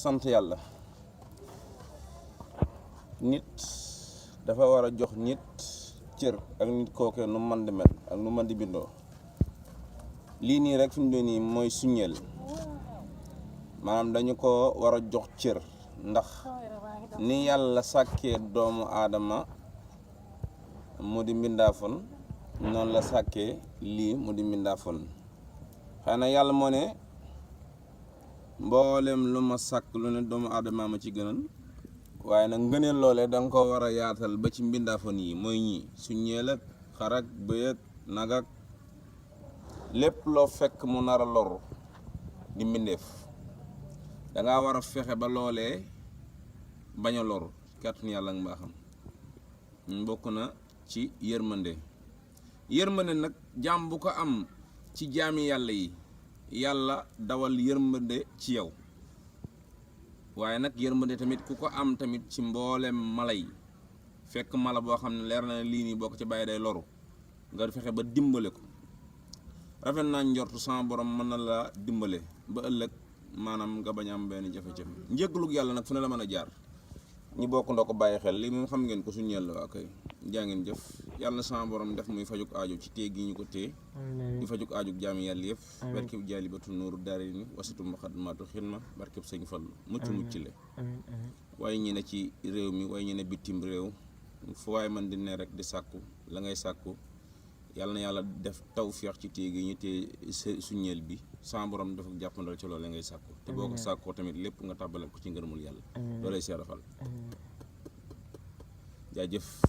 sant yàlla nit dafa war a jox nit cër ak nit kookee nu man di mel ak nu man di bindoo lii nii rek fi mu ne nii mooy suñeel maanaam dañu ko war a jox cër ndax ni yàlla sàkkee doomu aadama mu di mbindaafon noonu la sàkkee lii mu di mbindaafon xëy na yàlla moo ne mboolem lu ma sàkk lu ne doomu aadama ma ci gënal waaye nag ngëneel loolee da nga ko war a yaatal ba ci mbindaafon yi mooy ñii suñeel ak xar ak bëy ak nag ak lépp loo fekk mu nar a loru di mbindeef danga war a fexe ba loolee bañ a loru kàttanu yàlla ak mbaaxam bokk na ci yërmande nag jaam bu ko am ci jaami yàlla yi yàlla dawal yërmande ci yow waaye nag yërmande tamit ku ko am tamit ci mboolem mala yi fekk mala boo xam ne leer na lii nii boo ko ci bàyyi day loru nga fexe ba dimbale ko rafet naa njortu sama borom mën na la dimbale ba ëllëg maanaam nga bañ am benn jafe-jafe njëggalug yàlla nag fu ne la mën a jaar ñi bokk ndoo ko bàyyi xel lii moom xam ngeen ko suñu yàlla waa kay jaa ngeen jëf yàlla na sama borom def muy fajuk aajo ci téye gi ñu ko téye di fajuk aajug jaami yàlla yëpp barkeb jaalibatu nuuru daari ni wasitu muxadamaatu xidma barkeb sëñ Fallu mucc le waaye ñi ne ci réew mi waaye ñi ne bitim réew fu waaye man di ne rek di sàkku la ngay sàkku yàlla na yàlla def tawfeex ci téye gi ñu téye suñeel bi sama borom def ak jàppandal ci loolu ngay sàkku te boo ko sàkkoo tamit lépp nga tàbbale ko ci ngërëmul yàlla loolay seerafal jaajëf